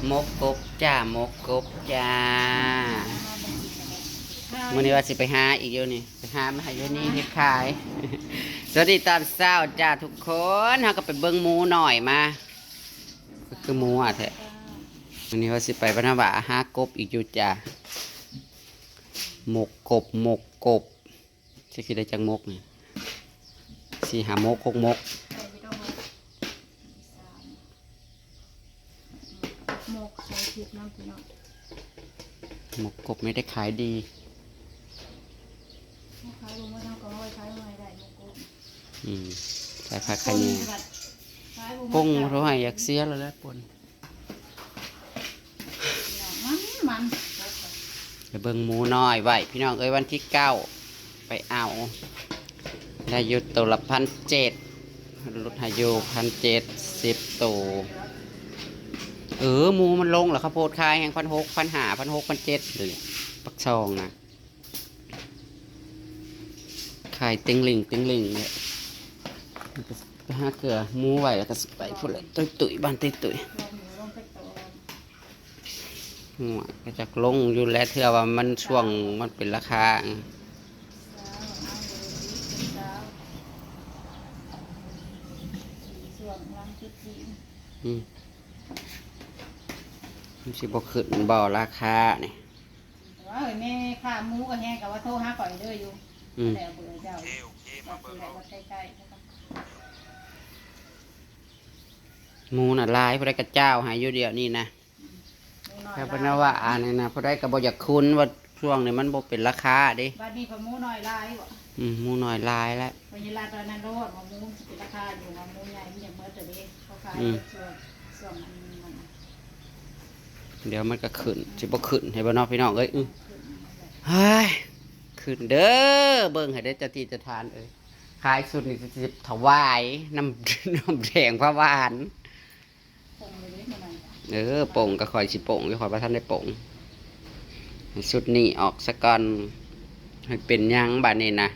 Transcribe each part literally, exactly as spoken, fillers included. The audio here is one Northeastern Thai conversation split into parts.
หมกกบจ้า หมกกบจ้า มื้อนี้ว่าสิไปหาอีกอยู่นี่ ไปหามาให้อยู่นี่เฮ็ดขาย สวัสดีตอนเช้าจ้าทุกคน เฮาก็ไปเบิ่งหมูน้อยมา ก็คือหมูอ่ะแท้ มื้อนี้ว่าสิไปบ้านนาหวาหากบอีกอยู่จ้า หมกกบ หมกกบ สิคิดได้จักหมกนี่ สี่ห้าหมก หกหมก ใส่ไม่ต้องเลย สาม หมกใส่พริกน้ำพี่น้อง หมกกบไม่ได้ขายดี ขายลงมาทางกองไว้ขายลงไว้ได้หมกกบ อืม ใส่ผักขะแยง ปนแบบ ขายลงมา ปงเท่าไหร่อยากเสียแล้วแหละปน มัน มัน ไปเบิ่งหมูน้อยไว้ พี่น้องเอ้ย วันที่เก้า ไปเอา ได้อยู่ตัวละพันเจ็ด ลดให้อยู่พันเจ็ด สิบตัว เออ หมูมันลงแล้ว ข้าวโพดขายแฮง พันหก พันห้า พันหก พันเจ็ด เลย ปักซองนะ ขายเต็งหลิง เต็งหลิงเนี่ย ไปหาเกลือหมูไว้ แล้วก็สิไปพุ้นแหละ ตุ้ยตุ้ย บ้านตุ้ยตุ้ย หัวก็จักลงอยู่แล้ว เทื่อว่ามันช่วงมันเป็นราคา อืม มันสิบ่ขึ้นบ่ราคานี่ ว่าเอ้ย แม่ค้าหมูก็แฮงกับว่าโทรหาข่อยเด้ออยู่ อืม แต่เบอร์เจ้า โอเค โอเค มาเบิ่งเอา ใกล้ๆ หมูน่ะหลาย ผู้ใดกระเจ้าหายอยู่เดี๋ยวนี้นะ อืม หมูน้อย ถ้าเป็นว่าอันนี้นะ ผู้ใดก็บ่อยากคุ้นว่าช่วงนี้มันบ่เป็นราคาเด้ บัดนี้พอหมูน้อยหลายบ่ อืม หมูน้อยหลายแล้ว พอเวลาตอนนั้นโลดว่าหมูมันสิเป็นราคาอยู่ ว่าหมูใหญ่มันยังเมิดเด้อเด้ เขาขาย อืม ช่วง ช่วงอันนั้นน่ะ เดี๋ยวมันก็ขึ้น สิบ่ขึ้นให้บ่เนาะพี่น้องเอ้ย อื้อ เฮ้ย ขึ้นเด้อ เบิ่งให้ได้เจ้าที่เจ้าทานเอ้ย ขายสุดนี่สิถวายน้ำ น้ำแดงพระหวาน ปงเลยเด้มื้อนั้น เออ ปงก็ข่อยสิปงอยู่ ข่อยบ่ทันได้ปง ให้สุดนี้ออกซะก่อน ให้เป็นหยังบัดนี้นะ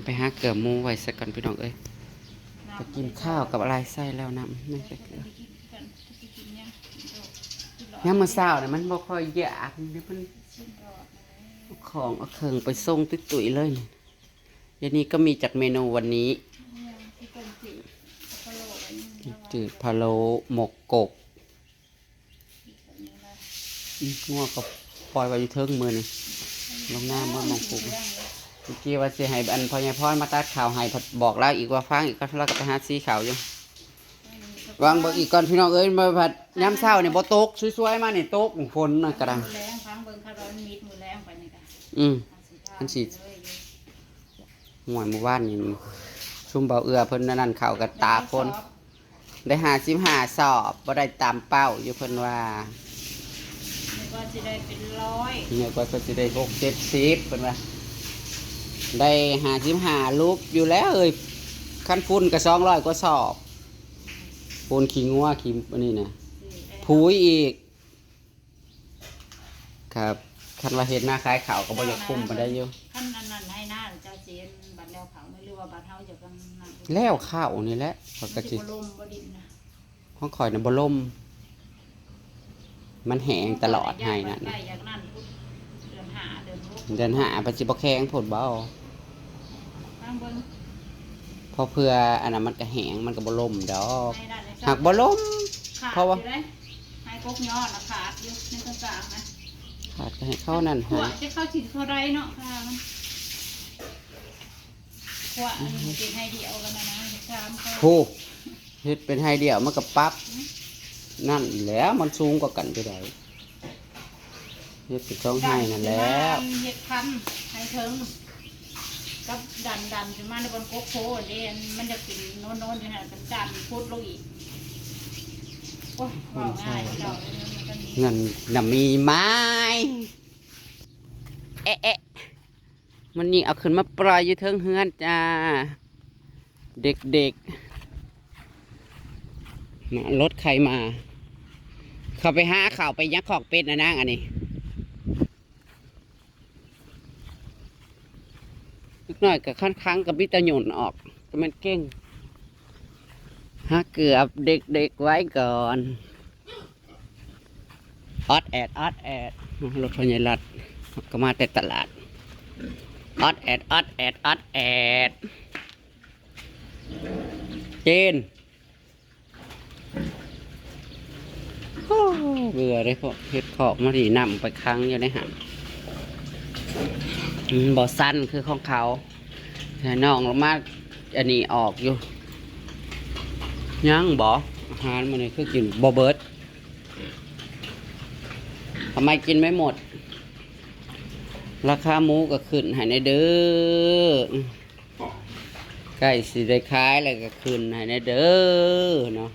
ไปหาเกลือหมูไว้ซะก่อนพี่น้องเอ้ย ไปกินข้าวกับอะไรใส่แล้วนะ ไม่ใช่เกลือ ยามมื้อเช้าเนี่ยมันบ่ค่อยอยาก เดี๋ยวมันเอาของเอาเครื่องไปส่งตุ้ยๆเลยนี่ เดี๋ยวนี้ก็มีจากเมนูวันนี้ จืดพะโล้ หมกกบ อืม งัวก็ปล่อยไว้อยู่เทิงมื้อนี่ ลงหน้ามื้อมองปลูก เมื่อกี้ว่าสิให้อันพ่อใหญ่พรมาตัดข้าวให้ บอกลาวอีกว่าฟังอีก ก็ลาวก็ไปหาสีข้าวอยู่ วางเบิ่งอีกก่อนพี่น้องเอ้ย มาพัดยามเช้านี่บ่ตก สวยๆมานี่ตก ฝนน่ะกะดา มื้อแลงฟังเบิ่งค่ะ ว่ามันมิดมื้อแลงไปนี่กะ อืม มันสิ ห่วย มื้อวานนี่ซุมเบาเอื้อเพิ่นนั่น ข้าวกะตากฝน ได้ห้าสิบห้าสอบ บ่ได้ตามเป้าอยู่เพิ่นว่า นึกว่าสิได้เป็นร้อย นึกว่าเพิ่นสิได้หกเจ็ดสิบเพิ่นว่า ได้ห้าสิบห้าลุบอยู่แล้วเอ้ย คันฝุ่นก็สองร้อยกว่าสอบ ฝุ่นขี้งัวขี้อันนี้นะ ผุยอีก ครับ คันว่าเฮ็ดนาขายข้าวก็บ่อยากคุ้มปานใดอยู่ คันอันนั้นให้นาเจ้าสิบัดแล้วข้าวหรือว่าบัดเฮาอยากกันนั่น แล้วข้าวนี่แหละ ข้อยก็สิ มันสิบ่ลมบ่ดินนะ ของข่อยน่ะบ่ลม มันแห้งตลอดไฮ่นั่น ใกล้อยากนั่นพุ้น เดือนห้า เดือนหก เดือนห้า มันสิบ่แข็งโพดบ่ ฟังเบิ่ง พอเพื่ออันนั้นมันก็แห้ง มันก็บ่ลมดอก ไฮ่นั่นเลย หากบ่ลม ขาด เพราะว่า อยู่เด้ ไฮ่กกยอดน่ะขาดอยู่ในต้นกลางนะ ขาดก็ให้เข้านั่น ขวด หา จะเข้าสิเท่าใดเนาะ ค่ะ มัน ขวดอันนี้เป็นไฮ่เดียวกันนะนะ สามคน โห เฮ็ดเป็นไฮ่เดียวมันก็ปรับ นั่นแหละ มันสูงกว่ากันจะได้ เฮ็ดเป็นสองไฮ่นั่นแหละ ดันขึ้นมาเฮ็ดคันให้เทิง กับดันดันขึ้นมาในบนกกโพธิ์เด้ มันจะเป็นโน้นๆอยู่หั่น เป็นดันพุดลงอีก โอ้ย เว้าง่ายเจ้า เงินน่ะมีไหม เอ๊ะ เอ๊ะ มันนี่เอาขึ้นมาปล่อยอยู่เทิงเฮือนจ้า เด็กๆ มารถใครมา เขาไปหาข้าวไปยังคอกเป็ดนะนางอันนี้ เล็กน้อยก็คันคังกับวิตาหยุนออก ก็แม่นเก่ง หาเกือบเด็กๆไว้ก่อน ออดแอด ออดแอด รถพญารัตก็มาแต่ตลาด ออดแอด ออดแอด ออดแอด เจน โอ้ เบื่อเลยพวกเฮ็ดคอกมาดีนำไปค้างอยู่ในหัน อืมบ่สั้นคือของเขา ให้น้องลงมา อันนี้ออกอยู่ ยังบ่ อาหารมื้อนี้คือกินบ่เบิด ทำไมกินไม่หมด ราคาหมูก็ขึ้นให้แน่เด้อ ใกล้สิได้ขายแล้วก็ขึ้นให้แน่เด้อเนาะ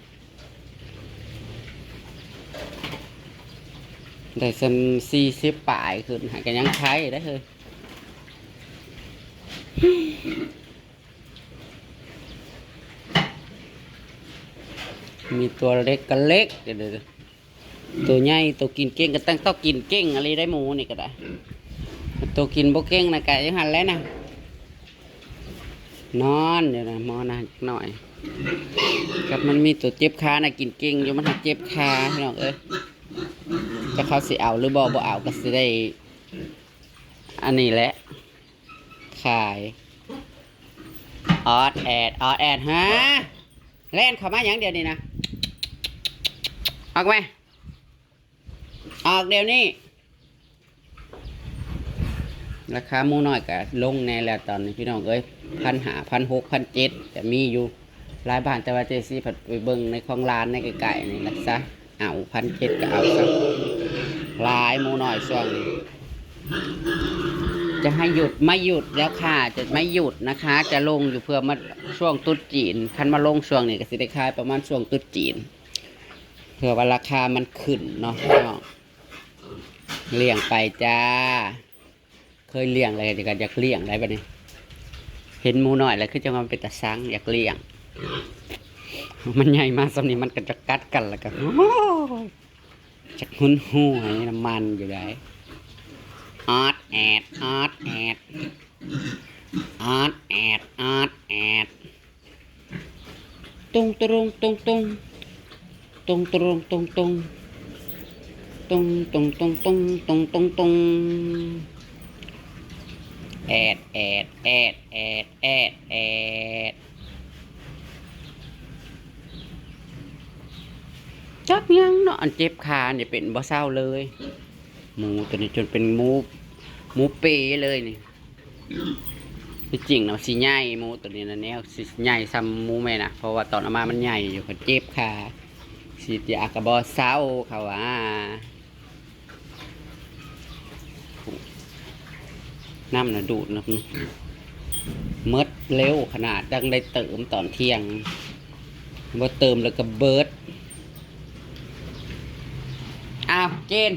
ได้ส่ำสี่สิบปลายขึ้นให้ก็ยังขายได้เฮ้ย มีตัวเล็กก็เล็ก เดี๋ยวๆ ตัวใหญ่ ตัวกินเก่งก็ต้อง ต้องกินเก่งอะไรได้หมูนี่ก็ได้ ตัวกินบ่เก่งนะกะยังหันแหล้วนะ นอนอยู่นะ หมอนะหน่อย กับมันมีตัวเจ็บขานะ กินเก่งอยู่ มันหักเจ็บขาพี่น้องเอ้ย จะเขาสิเอาหรือบ่ บ่เอาก็สิได้ อันนี้แหละ ขาย ออดแอด ออดแอด ฮะ แล่นเข้ามาอย่างเดียวนี่นะ ออกมา ออกเดี๋ยวนี้ ราคาหมูน้อยก็ลงแน่แล้วตอนนี้พี่น้องเอ้ย พันห้า พันหก พันเจ็ด จะมีอยู่หลายบ้าน แต่ว่าเจซีผัดไปเบิ่งในของร้านในใกล้ๆนี่ละซะ เอา พันเจ็ด ก็เอาซะ หลายหมูน้อยช่วงนี้ จะให้หยุดไม่หยุดแล้วค่ะ จะไม่หยุดนะคะ จะลงอยู่เพื่อมาช่วงตรุษจีน คันมาลงช่วงนี้ก็สิได้ขายประมาณช่วงตรุษจีน เพื่อว่าราคามันขึ้นเนาะพี่น้อง เลี้ยงไปจ้า เคยเลี้ยงอะไรก็อยากเลี้ยงได้บัดนี้ เห็นหมูน้อยแล้วคือจังว่ามันเป็นตาซังอยากเลี้ยง มันใหญ่มาส่ำนี้มันก็จะกัดกันแล้วก็ โอ้ย จักหุนหู้ให้น้ำมันอยู่ได้ ออดแอด ออดแอด ออดแอด ออดแอด ตรงตรงตรงตรง ตรงตรงตรงตรง ตรงตรงตรงตรง ตรงตรงตรงตรง แอด แอด แอด แอด แอด แอด จักยังเนาะ อันเจ็บขาเนี่ยเป็นบ่เศร้าเลย หมูตัวนี้จนเป็นหมู หมูเปเลยนี่ ที่จริงนะมันสิใหญ่หมูตัวนี้นะ แนวสิใหญ่ส่ำหมูแม่นะ เพราะว่าตอนเอามามันใหญ่อยู่ เขาเจ็บขา ฉีดยากระบอเศร้าเขาว่า น้ำนะดูดนะ เมิดเร็วขนาด ต้องได้เติมตอนเที่ยง บ่เติมแล้วก็เบิด อ้าว เจน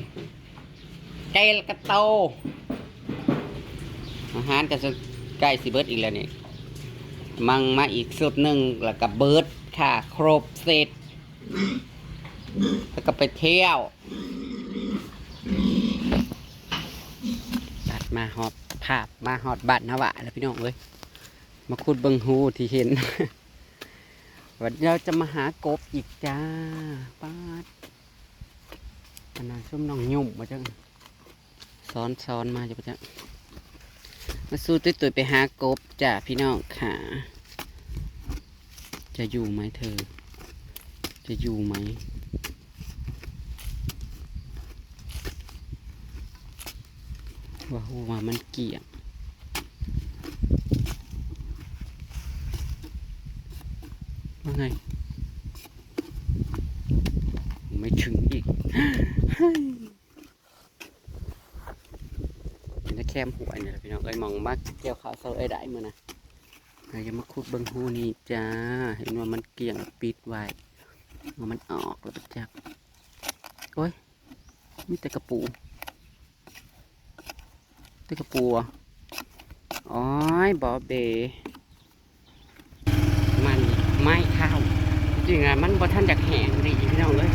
ไก่ละกะโต อาหารก็ใกล้สิเบิดอีกแล้วนี่ มังมาอีกชุดหนึ่งแล้วก็เบิดค่ะ ครบเซต แล้วก็ไปเที่ยว ตัดมาฮอด ภาพมาฮอดบ้านนาวะแล้วพี่น้องเอ้ย มาขุดเบิ่งฮูที่เห็น วันนี้เราจะมาหากบอีกจ้า ป๊าด อันนั้นส้มน้องยุ่มมาจัง ซ้อนซ้อนมาจ้ะปะจ๊ะ มาสู้ตุ้ยตุ้ยไปหากบจ้ะพี่น้องค่ะ จะอยู่ไหมเธอ จะอยู่ไหม ว่าฮู้ว่ามันเกี่ยง ว่าไง ไม่ถึงอีก เป็นแคมห้วยนี่แหละพี่น้องเอ้ย มองมาเกี่ยวข้าวเซาเอ้ยได้มื้อนะ เราจะมาขุดเบิ่งฮูนี่จ้า เห็นว่ามันเกี่ยงปิดไว้ ว่ามันออกแล้วปะจัก โอ้ย มีแต่กะปู แต่กะปูอะ โอ้ย บอเบ มันไม่เข้า จริงๆอะ มันบ่ทันอยากแห้งดีพี่น้องเอ้ย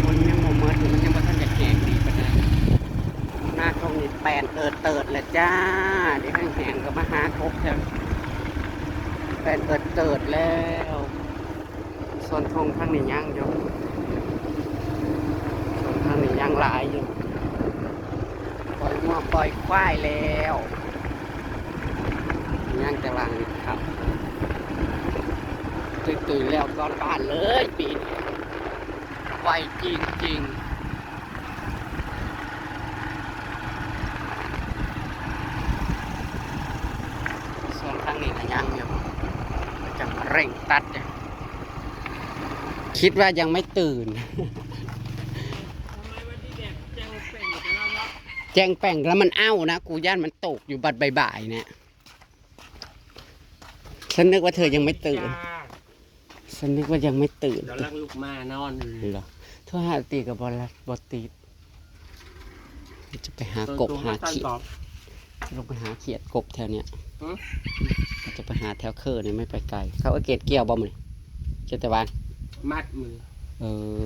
คนยังบ่เมิด มันยังบ่ทันอยากแห้งดีปานใด หน้าช่วงนี้แปนเอิดเติดแล้วจ้า เดี๋ยวแห้งๆก็มาหากบแถว แปนเอิดเติดแล้ว ส่วนทงทางนี้ยังอยู่ ส่วนทางนี้ยังหลายอยู่ ปล่อยงัวปล่อยควายแล้ว ยังแต่หลังนี้ครับ ตื่นๆแล้วก่อนบ้านเลยปีนี้ ไวจริงๆ ส่วนทางนี้นะยังอยู่ จังเร่งตัดอยู่ คิดว่ายังไม่ตื่น แจ้งแป้งแล้วมันเอ้านะ กูย่านมันตกอยู่บัดบ่ายๆเนี่ย ฉันนึกว่าเธอยังไม่ตื่น ฉันนึกว่ายังไม่ตื่น กำลังลุกมานอนอยู่ เหรอ โทรหาตีกับบอลบอติด จะไปหากบหาเขียด ลงไปหาเขียดกบแถวเนี้ย หือ จะไปหาแถวเคิร์เนี่ยไม่ไปไกล เขาเอาเก็บเกี่ยวบ่มื้อนี้ เก็บแต่วาน มัดมือ เออ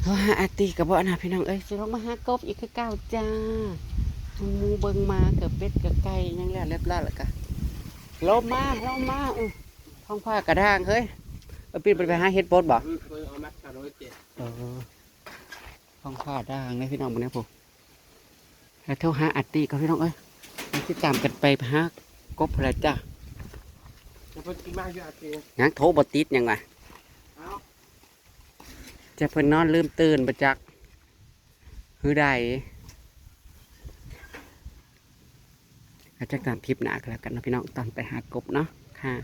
เขาหาอาตีกับบ่นะพี่น้องเอ้ย สิลงมาหากบอีกคือเก่าจ้า หมูเบิ่งมากับเป็ดกับไก่ยังแล้วเรียบร้อยแล้วกะ ลงมา ลงมา อื้อ ท้องฟ้ากระด้างเฮ้ย เอาปีนไปไปหาเห็ดบดบ่ อืม เอามัดขาโรยเจ็ด เออ ท้องฟ้าด้างเลยพี่น้องมื้อนี้ผม แล้วโทรหาอาตีก็พี่น้องเอ้ย ติดตามกันไปหากบอะไรจ้า แล้วเพิ่นสิมาอยู่อาทิตย์ ยังโทรบ่ติดยังวะ เอ้า จะเพิ่นนอนลืมตื่นบ่จัก หือใด อาจจะตามคลิปหน้าก็แล้วกันเนาะพี่น้อง ตอนไปหากบเนาะ ค่ะ